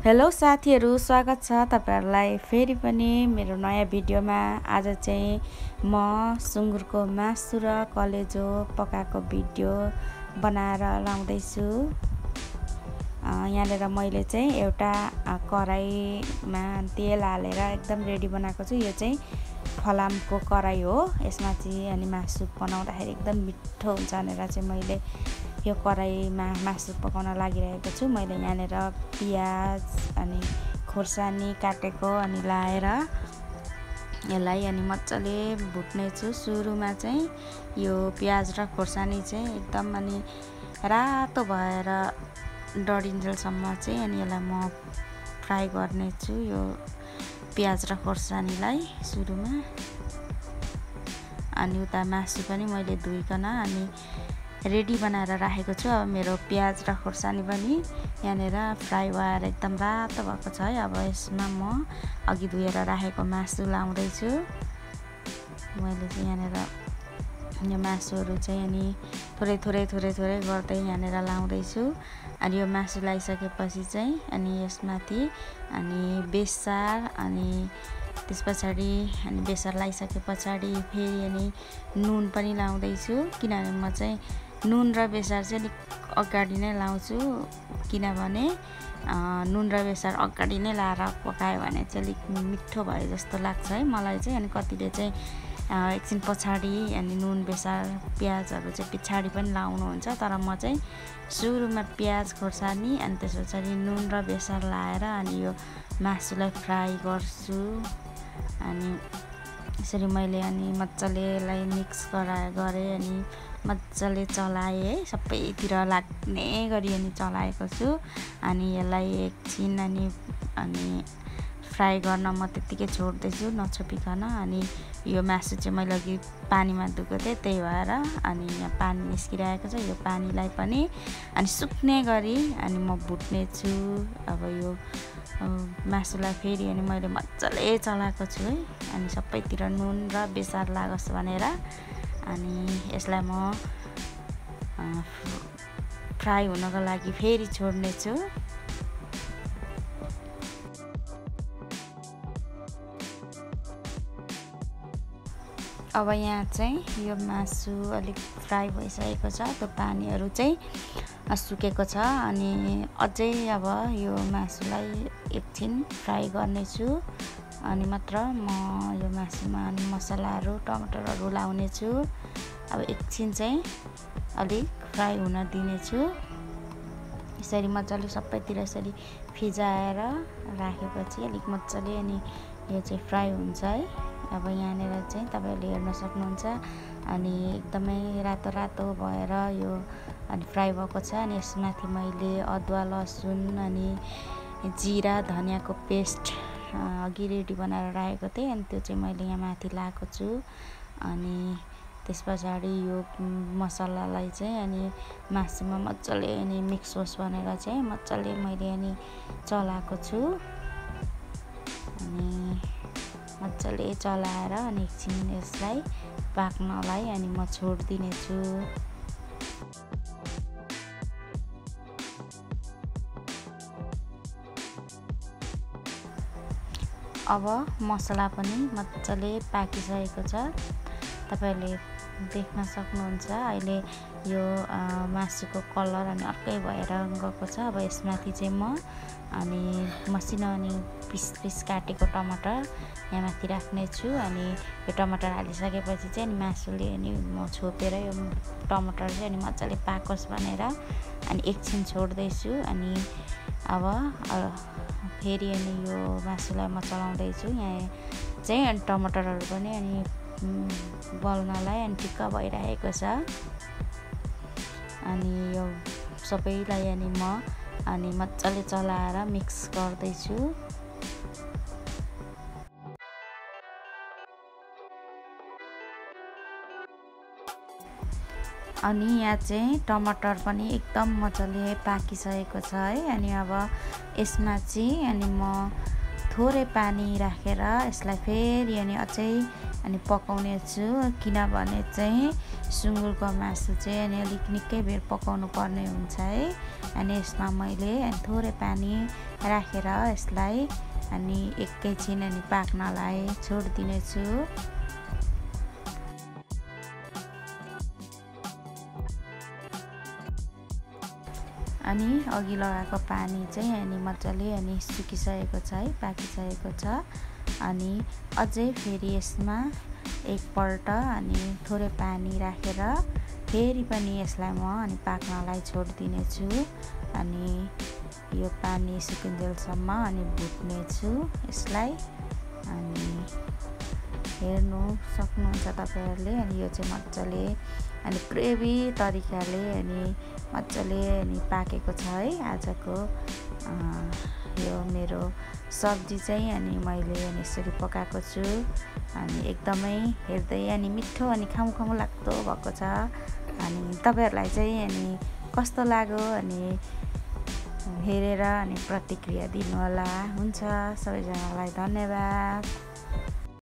Hello साथीहरु, स्वागत छ तपाईहरुलाई फेरि पनि मेरो नयाँ भिडियोमा। आज चाहिँ म सुँगुरको मासु र कलेजो पकाएको भिडियो बनाएर लाउँदै छु। यहाँनेर मैले चाहिँ एउटा कराईमा तेल हालेर एकदम रेडी बनाएको छु। यो चाहिँ फलामको कराई हो। यसमा चाहिँ अनि मासु बनाउँदाखेरि एकदम मिठो हुन्छ भनेर चाहिँ मैले यो कराईमा मासु पकाउन लागिरहेको छु। मैले यहाँनेर प्याज अनि खोर्सानी काटेको अनि लाएर यसलाई अनि मज्जाले भुट्ने छु। सुरुमा चाहिँ यो प्याज र खोर्सानी चाहिँ एकदम अनि रातो भएर डढिन्जेलसम्म चाहिँ अनि यसलाई म फ्राई गर्ने छु। यो प्याज र खोर्सानीलाई सुरुमा अनि उता मासु पनि मैले धुइकन अनि रेडी बनाएर राखेको छु। अब मेरो प्याज र खोर्सानी पनि यहाँनेर फ्राई भएर एकदम रातो भएको छ है। अब यसमा म अघि धुएर राखेको मासु लाउँदै छु। मैले चाहिँ यहाँनेर यो मासुहरू चाहिँ अनि थोरै गर्दै यहाँनेर लाउँदै छु। अनि यो मासु लगाइसकेपछि चाहिँ अनि यसमाथि अनि बेसार अनि त्यसपछि अनि बेसार लगाइसके पछाडि फेरि अनि नुन पनि लाउँदै छु। किनभने म चाहिँ नुन र बेसार चाहिँ अलिक अगाडि नै लाउँछु। किनभने नुन र बेसार अगाडि नै लाएर पकायो भने चाहिँ अलिक मिठो भयो जस्तो लाग्छ है मलाई चाहिँ। अनि कतिले चाहिँ एकछिन पछाडि अनि नुन बेसार प्याजहरू चाहिँ पछाडि पनि लाउनुहुन्छ। तर म चाहिँ सुरुमा प्याज खोर्सानी अनि त्यसपछि नुन र बेसार लाएर अनि यो मासुलाई फ्राई गर्छु। अनि यसरी मैले अनि मज्जाले यसलाई मिक्स गरेँ अनि मज्जाले चलाएँ है, सबैतिर लाग्ने गरी अनि चलाएको छु। अनि यसलाई एकछिन अनि फ्राई गर्न म त्यतिकै छोड्दैछु नछोपिकन। अनि यो मासु चाहिँ मैले अघि पानीमा धुएको थिएँ, त्यही भएर अनि यहाँ पानी निस्किरहेको छ। यो पानीलाई पनि अनि सुक्ने गरी अनि म भुट्ने छु। अब यो मासुलाई फेरि अनि मैले मज्जाले चलाएको छु है। अनि सबैतिर नुन र बेसार लागोस् भनेर अनि यसलाई म फ्राई हुनको लागि फेरि छोड्ने छु। अब यहाँ चाहिँ यो मासु अलिक फ्राई भइसकेको छ। त्यो पानीहरू चाहिँ सुकेको छ। अनि अझै अब यो मासुलाई एकछिन फ्राई गर्नेछु। अनि मात्र म यो मासुमा अनि मसलाहरू टमाटरहरू लाउने छु। अब एकछिन चाहिँ अलिक फ्राई हुन दिनेछु। यसरी मजाले सबैतिर यसरी फिजाएर राखेपछि अलिक मजाले अनि यो चाहिँ फ्राई हुन्छ है। अब यहाँनेर चाहिँ तपाईँहरूले हेर्न सक्नुहुन्छ अनि एकदमै रातो भएर यो अनि फ्राई भएको छ। अनि यसमाथि मैले अदुवा लसुन अनि जिरा धनियाँको पेस्ट अघि रेडी बनाएर राखेको थिएँ। अनि त्यो चाहिँ मैले यहाँ माथि लाएको छु। अनि त्यस पछाडि यो मसलालाई चाहिँ अनि मासुमा मजाले अनि मिक्स होस् भनेर चाहिँ मजाले मैले अनि चलाएको छु। अनि मजाले चलाएर अनि एकछिन यसलाई पाक्नलाई अनि म छोडिदिने छु। अब मसला पनि मजाले पाकिसकेको छ। तपाईहरुले देख्न सक्नुहुन्छ अहिले यो मासुको कलर अनि अर्कै भएर गएको छ। अब यसमाथि चाहिँ म अनि मसिनो अनि पिस काटेको टमाटर यहाँ माथि राख्ने छु। अनि यो टमाटर हालिसकेपछि चाहिँ अनि मासुले अनि म छोपेर यो टमाटर चाहिँ अनि मजाले पाकोस् भनेर अनि एकछिन छोड्दैछु। अनि अब फेरि अनि यो मासुलाई म चलाउँदैछु। यहाँ चाहिँ अनि टमाटरहरू पनि अनि बल्नलाई अनि ठिक्क भइरहेको छ। अनि यो सबैलाई अनि म अनि मजाले चलाएर मिक्स गर्दैछु। अनि यहाँ चाहिँ टमाटर पनि एकदम मजाले पाकिसकेको छ है। अनि अब यसमा चाहिँ अनि म थोरै पानी राखेर यसलाई फेरि अनि अझै अनि पकाउने छु। किनभने चाहिँ सुँगुरको मासु चाहिँ अनि अलिक निकै बेर पकाउनु पर्ने हुन्छ है। अनि यसमा मैले थोरै पानी राखेर यसलाई अनि एकैछिन अनि पाक्नलाई छोडिदिनेछु। अनि अघि लगाएको पानी चाहिँ अनि मजाले अनि सुकिसकेको छ है, पाकिसकेको छ। अनि अझै फेरि यसमा एकपल्ट अनि थोरै पानी राखेर फेरि पनि यसलाई म अनि पाक्नलाई छोडिदिनेछु। अनि यो पानी सुकिन्जेलसम्म अनि भुट्नेछु यसलाई। अनि हेर्नु सक्नुहुन्छ तपाईहरुले। अनि यो चाहिँ मजाले अनि ग्रेभी तरिकाले अनि मजाले अनि पाकेको छ है। आजको यो मेरो सब्जी चाहिँ अनि मैले अनि यसरी पकाएको छु। अनि एकदमै हेर्दै अनि मिठो अनि खाउँ लाग्दो भएको छ। अनि तपाईहरुलाई चाहिँ अनि कस्तो लाग्यो अनि हेरेर अनि प्रतिक्रिया दिनु होला। हुन्छ, सबैजनालाई धन्यवाद।